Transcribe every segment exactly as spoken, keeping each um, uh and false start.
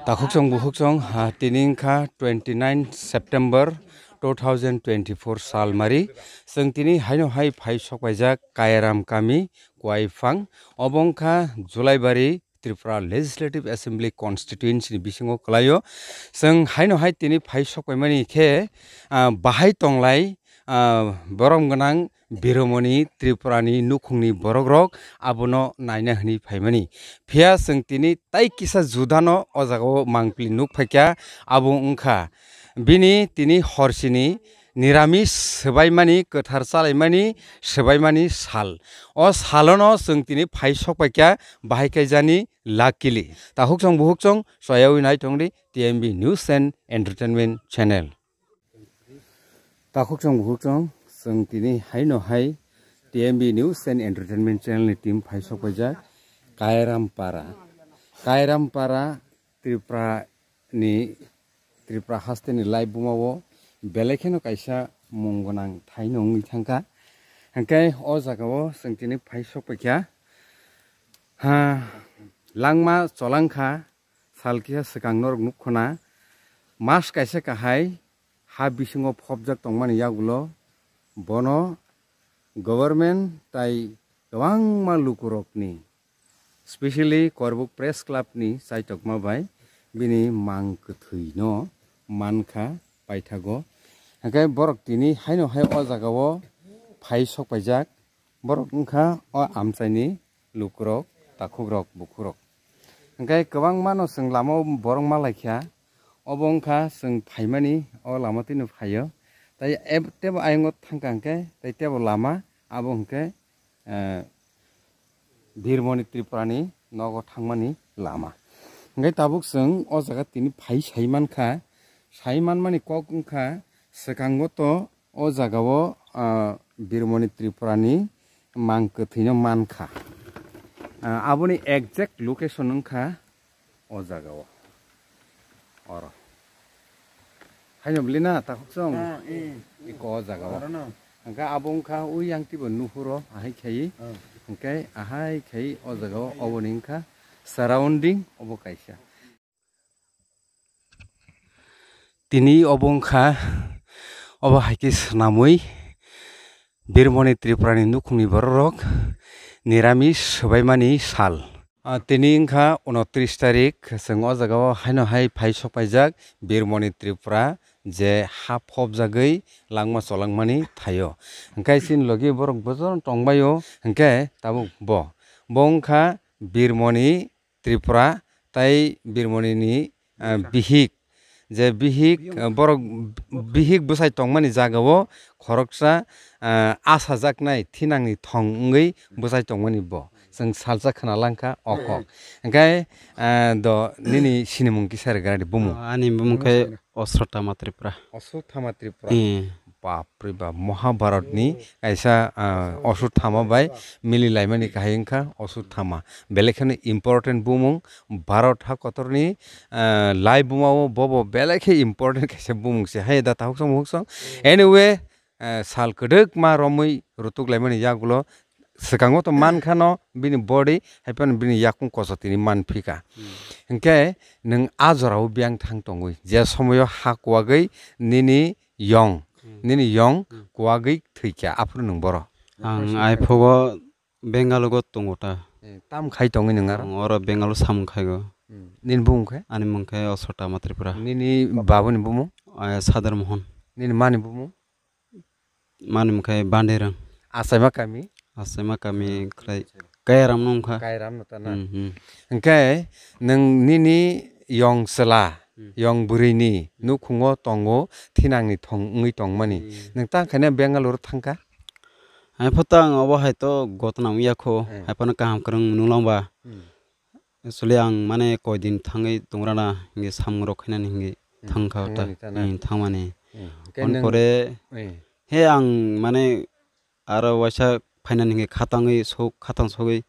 Takhukchong bukhukchong, ha, tini wngkha twenty nine September two thousand twenty four salmari. Chwng tini haino hai phai sokpaijak Kairam kami Kuaiphang. Obo wngkha Julaibari Tripura Legislative Assembly Constituency ni bisingo kwlaio. Chwng haino hai tini phai sokpaimani khe, ah, bahai tonglai, ah, borom gwnang Biromoni Tripurani nukhungni borokrok abono naina hwnwi phaimani. Phiya chwng tini tai kisa judano o jagao mangpili nuk phaikha, abo wngkha bini tini horsini niramis swbaimani, kwthar chalaimani swbaimani sal. O salono chwng tini phai sokpaikha, bahai khaijani luckily. Takhukchong bukhukchong choyawi naithongdi T M B News and Entertainment Channel. Takhukchong bukhukchong, chwng tini haino hai T M B News and Entertainment Channel ni team phai sokpaijak Kairampara. Kairampara Tripura ni, Tripura haste ni lai buma o belai kheno kaisa mung gwnang thaino wngwi thangkha. Hwnkhe o jaga o chwng tini phai sokpaikha. Ha, langma cholangkha, sal kisa swkang norok nukkhona, mas kaisa kahai ha bisingo phobjak tongmani yagulo bono government tai kwbangma lukurokni, specially Korbuk Press Club ni chaitokma bai bini mang kwthwino mankha paithago. Hwnkhe borok tini haino hai o jagao phai sokpaijak. Borok wngkha o amchaini lukurok, takhukrok, bukhurok. Hwnkhe kwbangmano chwng lamao borok ma laikha. Obo wngkha chwng phaimani o lama twino phaio. Tai eb-, tebo ayongo thangkha hwnkhe, tai tebo lama abo hwnkhe, eh, Birmoni Tripurani nogo thangmani lama. Hwnkhe tabuk chwng o jaga tini phai sai mankha, sai manmani kok wngkha swkango to o jagao, ah, Birmoni Tripurani mang kwthwino mankha. Ah, aboni exact location wngkha o jagao. Oro. Haino bwlwi na, takhukchong? Ah, eh. Iko o jagao. Oro no. Hwnkhe abo wngkha ui yang tibo nuhuro ahai khai. Ah. Hwnkhe ahai khai o jagao oboni wngkha surrounding obo kaisa. Tini obo wngkha, obo hai khe swnamwi Birmoni Tripurani nukhungni bororok niramis swbaimani sal. Ah, tini wngkha unotris tarik, chwng o jagao haino hai phai sokpaijak Birmoni Tripura, je ha phobjagwi langma cholangmani thaio. Hwnkhe chini logi borok bojono tongbaio, hwnkhe tabuk bo. Bo wngkha Birmoni Tripura tai Birmoni ni, ah, bihik. Je bihik, ah, borok bihik bwsai tongmani jagao khoroksa, ah, asajaknai thinangni thong wngwi bwsai tongmani bo. Chwng salsa khwna langkha o kok. Hwnkhe, ah, do nini sinimung kisa rwgwradi bumung? Ah, ani bumung khe Osrotama Tripura. Osrotama Tripura. Eh. Bap re bap, Mahabharatni kaisa, ah, Oswatthama bai mililaimani kahai wngkha Oswatthama. Belai kheno important bumung, Bharat ha kotorni, ah, lai bumao bobo belai khe important kaisa bumung se. Hai da takhuk song mukhuk song. Anyway, ah, sal kwdwkma romwi rutuk laimani yagulo swkango to man khano bini body, hai phano bini yakung koso tini man phika. Hmm. Hwnkhe nwng a jorao biyang thang tongwi, je somoyo ha kuwagwi nini yong, hmm, nini yong, hmm, kuwagwi thwikha, aphuru nwng boro. Ang aiphugo Bengalugo tongo ta. Eh, tam khai tongwi nwng aro? Ang oro Bengalu samung khaigo. Hmm. Nini bumung khe? Ani mung khe Osotama Tripura. Nini babuni bumung? Ah, Sadar Mohon. Nini mani bumung? Mani mung khe Bandirang. Achaima kami? Achaima kami khwlai Kairam no wngkha. Kairam no ta na? Hmm, hmm. Hwnkhe nwng nini yong chwla, hmm, yong bwrwini nukhungo tongo thinangni thong wngwi tongmani. Hmm. Nwng tang khaina Bangalore thangkha? Hai pho tang obo hai to gotna wngya kho, hmm, hai phano kaham kwrwng nung lang ba. Hmm. Actually, ang mane koi din thangwi tongrana hinwi samung rok khainani hinwi, hmm, thangkha ta. Thangmani ta na? Hmm, thangmani. Hmm, hwnkhe on nwng pore, eh, he ang mane aro waisa phainani hinwi khatangwi sok, khatang sogwi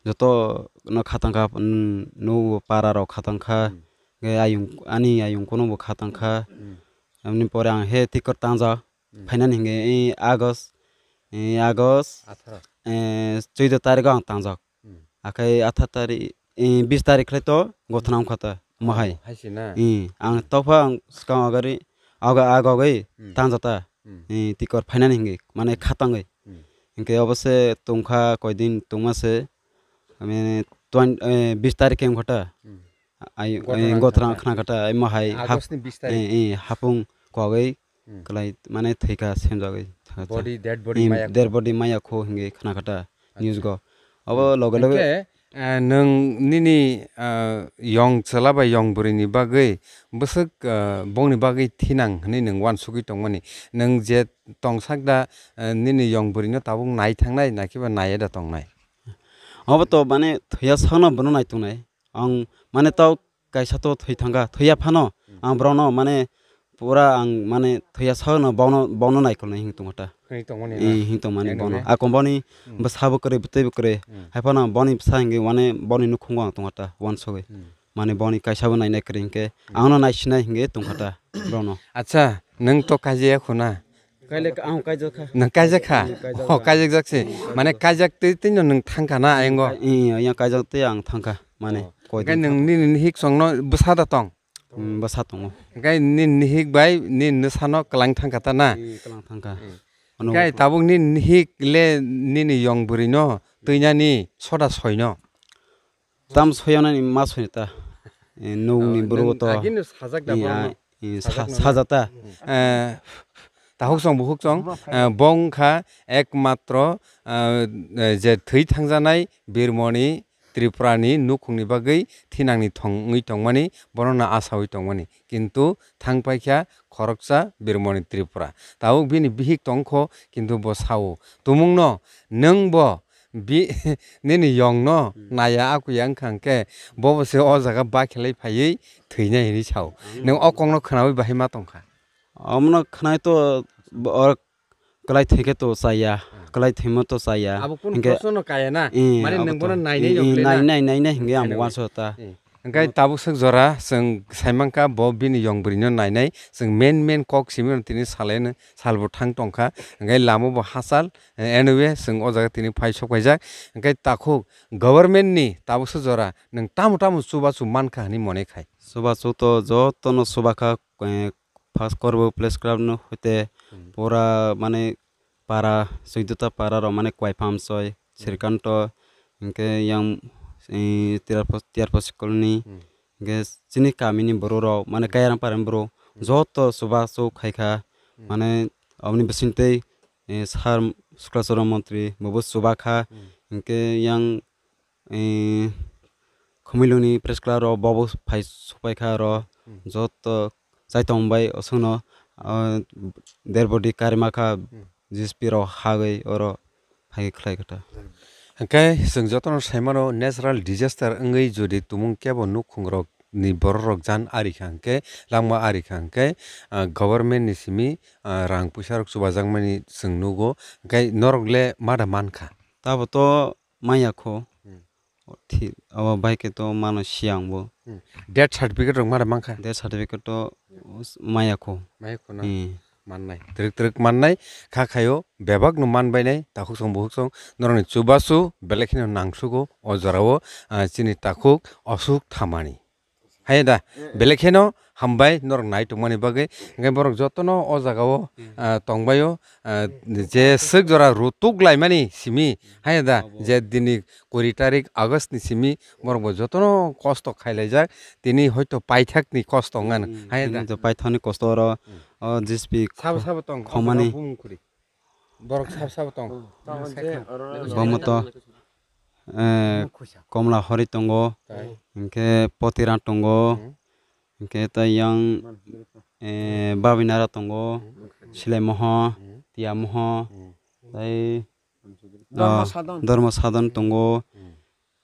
joto no khatangkha, n-, nubo para rok khatangkha, hmm, hwnkhe ayung, ani ayung kuno bo khatangkha. Hmm. Aboni pore ang he tikor tangjak, hmm, phainani hinwi, eh, August, eh, August, atharo, eh, chwddo tarikgo ang tangjak. Hmm. Akhai athar tarik, eh, bis tarik khlai to gothana wngkha ta. Mohai. Hai se na? Ih, ang tokpha ang swkang agari, aga, aga agoi Hmm. tangjata. Hmm. Ih, tikor phainani hingi, mane khatangoi. Hmm. Hinke obo se tongkha koidin tongma se, mane twen-, eh, bis tarik ke wngkha ta. Hmm. Ai, Gotrang ai, gotrang khna khna kha ta, ai mohai hap-, August ni bis tarik. Eh, eh, hapung kogoi Hmm. kwlai mane thwikha semjagoi. Body, dead body Ih, maya dead body maya kho hingi khna kha ta news Acha. go. Abo Hmm. loge loge Hingke, eh, nwng nini, eh, yong chwla bai yong bwrwi ni bagwi bwswk, eh, bongni bagwi thinang hwnwi nwng uansugwi tongmani. Nwng je tongsak da, eh, nini yong bwrwi no tabuk nai thangnai na kiba naiya da tongnai? Obo to mane thwiya sakno bono nai tongnai. Ang mane tau kaisa to thwi thangkha, thwiya phano Hmm. ang borokno mane pura ang mane thwiya sakno bono, bono naikolnai hing tongkha ta. Hing tongmani Eh, na? hing tongmani Yang bono. nangni? Akon boni Hmm. bwsa bo kwrwi, bwtwi bo kwrwi. Hmm. Hai phano boni bwsa hingi mane boni nukhungo ang tongkha ta, uansugwi. Hmm. Mane boni kaisa bo nainai kwrwi hinkhe Hmm. angno naisinai hingi tongkha ta borokno. Acha, nwng to kaijaya khuna? Kailek ang kaijak kha. Nwng kaijak kha? Hmm, kaijak Oh, kha. kaijak jak se. Mane kaijak twi twi no nwng thangkha na ayengo? Ih, yang kaijak twi ang thangkha. Mane Oh. koi Hingke din nwng thang- nini nihik songno bwsa da tong? Hmm, bwsa tongo. Hingke nini nihik bai nini nwsano kwlang thangkha ta na? Hmm, kwlang thangkha. Hmm. Ano Hingke tabuk nini nihik le nini yong bwrwi no twinani soda soino? Tam soyonani ma soyta. Eh, nokni Oh, bwrwi nwng to. Agino sajak da Eh, borokno? ah, eh, sa-, Sajakno sajata. Eh, tahuk song buhuk song, eh, bo wngkha ekmatro, eh, eh, je thwi thangjanai Birmoni Tripurani nukhungni bagwi thinangni thongwi tongmani, bono no asaui tongmani. Kintu thang paikha khoroksa Birmoni Tripura. Tabuk bini bihik tongkho, kintu bo sao. Tumungno nwng bo bi-, nini yongno Hmm. naya akuya wngkha hwnkhe, bobo se o jaga bakhelai phaiwi thwinai hinwi sao. Hmm. Nwng o kokno khwnaui bahai ma tongkha? Omono khwnai to bo-, or kwlai thwikhe to chaya, Hmm. kwlai thwimo to chaya. Abo kunu Hinkhe, proshno no kaya na? Eh, Mane abo nwng to. bono nainai Eh, eh, nongkhe na? nainai, nainai hinkhe ang Nainai. uansa ta. Eh. Hingke tabuk swk jora chwng saimankha bo bini yong bwrwino nainai, chwng main main kok simi tini salaino salbo thang tongkha, hingke lama bo hachal, eh, anyway chwng o jaga tini phai sok paijak, hingke takhuk government ni tabuk swk jora nwng tamo tamo chubachu mankha hinwi mone khai? Chubachu to jotono chubakha, eh, first korbo press club no hoite Hmm. pura mane para, soidota para rok mane Kwaipham soi, Hmm. Srikanto, hingke yang, eh, Tiyarpos-, Tiyarpos school ni, Hmm. hingke chini kami ni borok rok mane Hmm. Kairam para ni borok Hmm. joto chubachu khaikha, Hmm. mane aboni bisingtwi, eh, sir Sukla Chorma Montri bobo chubakha, Hmm. hingke yang eh, Khumulwngni press club rok bobo phai sokpaikha oro Hmm. joto chaitom bai osongno, ah, derbodi karimakha Hmm. G S P rok hagwi oro hai khlai kha ta. Hwnkhe chwng jotono saimano natural disaster wngwi jodi tumung kebo nukhungrokni bororok jan arikha hwnkhe langma arikha hwnkhe, ah, government ni simi, ah, rang puisa rok chubajakmani chwng nugo hwnkhe norok le ma da mankha? Tabo to manya kho. Hmm. Thi-, abo bai khe to mano siyang bo. Hmm. Death certificate rok mano mankha? Death certificate to maya kho. Maya kho na? Hmm. Mannai. Twrwk twrwk mannai. Kha khaio bebak no man bainai. Takhuk song bukhuk song. Norokni chubachu belai kheno nangsugo o jorao, ah, chini takhuk Ashok Thamani. Haiya da, belai kheno hambai norok nai tongmani bagwi. Hingke borok jotono o jagao, Hmm. ah, tongbaio, ah, je swk jora rutuk laimani simi. Haiya da, Abo. je dini kuri tarik August ni simi borok bo jotono kosto khailaijak. Tini hoito paithakni kosto wngano. Hmm, Haiya da. tini to paithakni kosto oro, Hmm. o G S P Sabo kho-, sabo tong, khomani. o bumung khuri. Borok sab sabo tong. Bomo to, eh, Komla Hori tongo, Tai. hingke Potira tongo, Hmm. hingke tai yang, eh, Babinara tongo, Hmm. Silai Moho, Hmm. Tiya Moho, Hmm. tai, Dharma ah, Sadhan. Dharma Sadhan tongo. Hmm.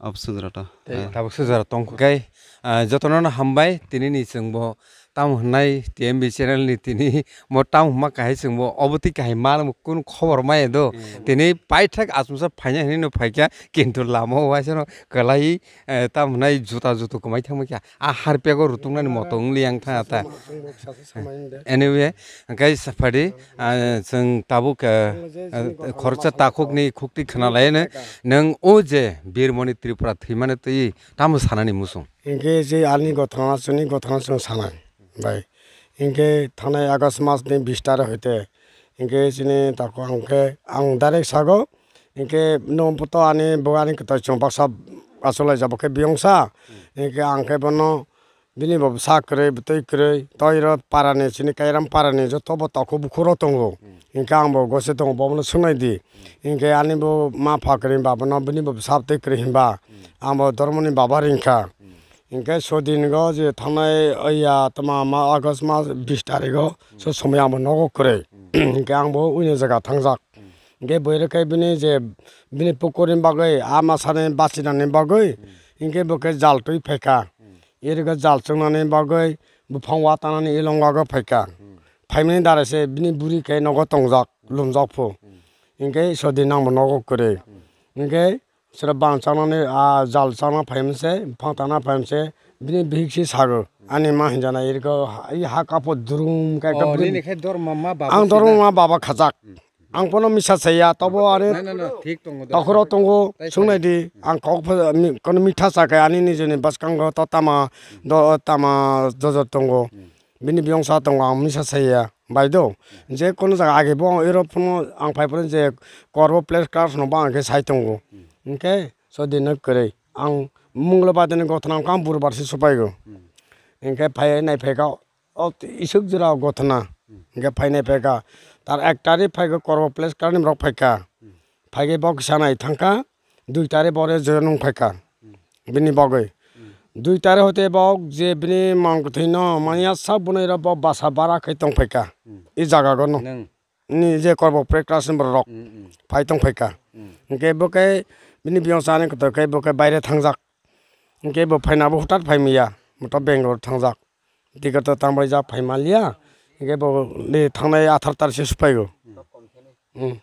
Abswk jora to. Tei Eh. tabuk se jora tong khe, ah, jotono no hambai, tini ni chwng bo tamo hwnai T M B channel ni tini mo tamo hwnma kahai chwngbo obo twi kahai ma kunu khobor maya do. Hmm. Tini paithak achomsa phaina hinwi no phaikha, kintu lama o waisa no kwlai, eh, tamo hwnai juta jutu kwmai thangma kha. A harpego rutuknani moto wng li ang tha ta. Anyway, hwnkhe saphadi, ah, chwng tabuk, eh, eh, khoroksa takhukni khukti khna lai no. Nwng o je Birmoni Tripura thwimani twi tamo sanani muchung? Hinkhe je ani gothana chwngni gothana chwng sanai bai. Hinkhe thanai August mas ni bis tarikh hoite. Hinkhe chini tako ang khe ang direct sago. Hinkhe nwng poto ani bo ani kwtai chwng baksa achuk laijak bo khe biyongsa. Hinkhe ang khe bono bini bo bwsa kwrwi, bwtwi kwrwi, tei oro parani, chini Kairam parani joto bo takhuk bukhuk rok tongo. Hmm. Hinkhe ang bo gose tongo, bo bono swngnai di. Hmm. Hinkhe ani bo ma pha kwrwi hinba, bono bini bo bwsa bwtwi kwrwi hinba, hmm, ang bo dhormoni baba ringkha. Hmm. Hinkhe sodin go je thangnai, oya, tama ma August mas bis tarikh o, hmm, so somoi ang bo nogo kwrwi. Hmm. Hinkhe ang bo uini jaga thangjak. Hmm. Hinkhe bwrwi khe bini je, bini pukurini bagwi, a masani bachinani bagwi, hmm, hinkhe bo khe jal twi phaikha. Hmm. Iri khe jal chwngnani bagwi buphang watanani ilongo phaikha. Hmm. Phaimani dara se bini buri khe nogo tongjak, lumjak phu. Hmm. Hinkhe sodin nangbo nogo kwrwi. Hmm. Hinkhe sero bang chaknani, a jal chakna phaimani se, buphang tana phaimani se, bini bihik se sago. Hmm. Ani ma hinjana iri khe ha, i ha kapo durum khe ekta. Oh, bini nini khe dorma ma baba ang sina? Dorma ma baba khajak. Hmm. Ang pono misa saya, tobo ani na, na, na, thik tongo, takhoro tongo, tai sungnai di, ang kok pha-, mi-, kono mitha sa khe ani nijeni bwskango to tama, do, tama jojor tongo. Hmm. Bini biyong sa tongo, ang misa saya, bai do. Hmm. Je kono jaga age bo ero phuno ang phai phano je korbo place card no ba ang khe sai tongo. Hmm. Hinkhe sodin no kwrwi. Ang munglo badini gothana ang khe ang burubar se supaigo. Hmm. Hinkhe phai nai phai kha, o isuk jora gothana. Hmm. Hinkhe phainai phaikha. Tar ek tarikh phaikha, korbo place card ni borok phaikha. Hmm. Phaikhe bo kisa nai thangkha, dui tarikh bo re joya nung phaikha. Hmm. Bini bagwi. Hmm. Dui tarikh hote bo je bini mang kwthwi no manya sak bunai rok bo basa bara khai tong phaikha. Hmm. I jaga go no. Nwng? Ni je korbo place card ni borok rok. Hmm, hmm. Phai tong phaikha. Hmm. Hinkhe bo khe bini biyong sa ni kwthwi khe bo khe baire thangjak. Hinkhe bo phaina bo hutat phai manya. Moto Bangalore thangjak. Ticket to tangbai jak phai manliya, hinkhe bo ni thangnai athar tarikh se supaigo. Hmm.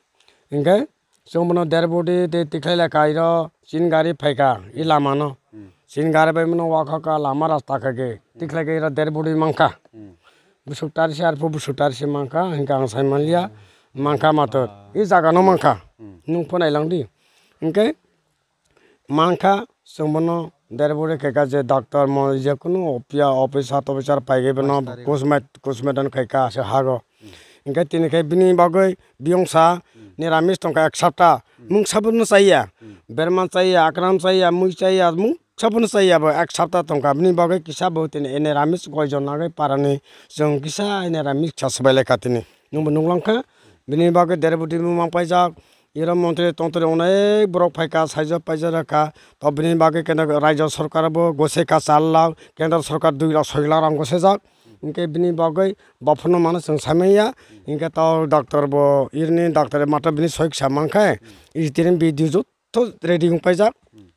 Hinkhe chwng bono derbodi de tikhlai lai kairo chin gari phaikha, i lama no. Hmm. Chin gari bai mano wakha ka lama rasta kha ge, tikhlai ge iro derbodi mankha. Hmm. Busuk tarikh se arphuh busuk tarikh se mankha, hinkhe ang sai manliya, mankha mator. I jaga no mankha. Hmm. Nwng phunai lang di. Hinkhe mankha, chwng bono derbodi khaikha je doctor mo je kunu opia-, officer tofficer phaikhe bono kusmai, kusmai dan khaikha se hago. Hmm. Hinkhe tini khe bini bagwi biyongsa, hmm, niramis tongkha ek sapta. Hmm. Mungsa bono chaya. Hmm. Berma chaya, akram chaya, mui chaya, mungsa bono chaya bo ek sapta tongkha. Bini bagwi kisa bo tini niramis goijon nagwi parani chwng kisa niramis kisa swbai laikha tini. Nwngbo nuklang kha. Bini bagwi derbodi bo mang paijak. Iro montri tontri onek borok phaikha, saijak paijak rwkha. To bini bagwi keno rajya sorkar bo goseka char lakh, kendra sorkar dui lakh soi lakh rang gosejak. Hinkhe bini bagwi bophano mano chwng saimanya. Hinkhe to doctor bo irini doctor mata bini soi kisa mankhe, itirin video jotto ready wng paijak.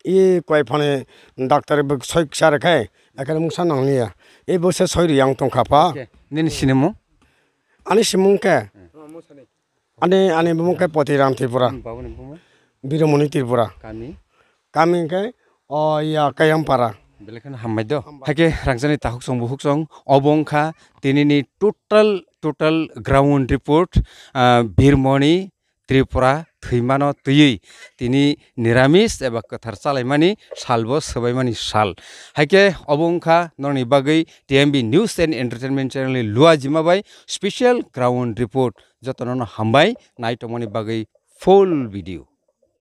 I koi phani doctor bo soi kisa rwkhe, ekheno mungsa nangliya. I bo se soi riyang tongkha pha. Okay. Nini sinimung? Ani simung khe? Ani, ani bumung khe Potiram Tripura. Hmm, babuni bumung? Biromoni Tripura. Kami? Kami khe, o, ya, Kayampara. Belai kheno hambai do. Hambai. Haikhe rangchakni takhuk chwng bukhuk chwng, obo wngkha tinini total, total ground report, ah, Birmoni Tripura thwimano twiwi tini niramis eba kwthar chalaimani salbo swbaimani sal. Haikhe obo wngkha norokni bagwi T M B News and Entertainment channel ni luajima bai special ground report. Jotono no hambai naitongmani bagwi full video.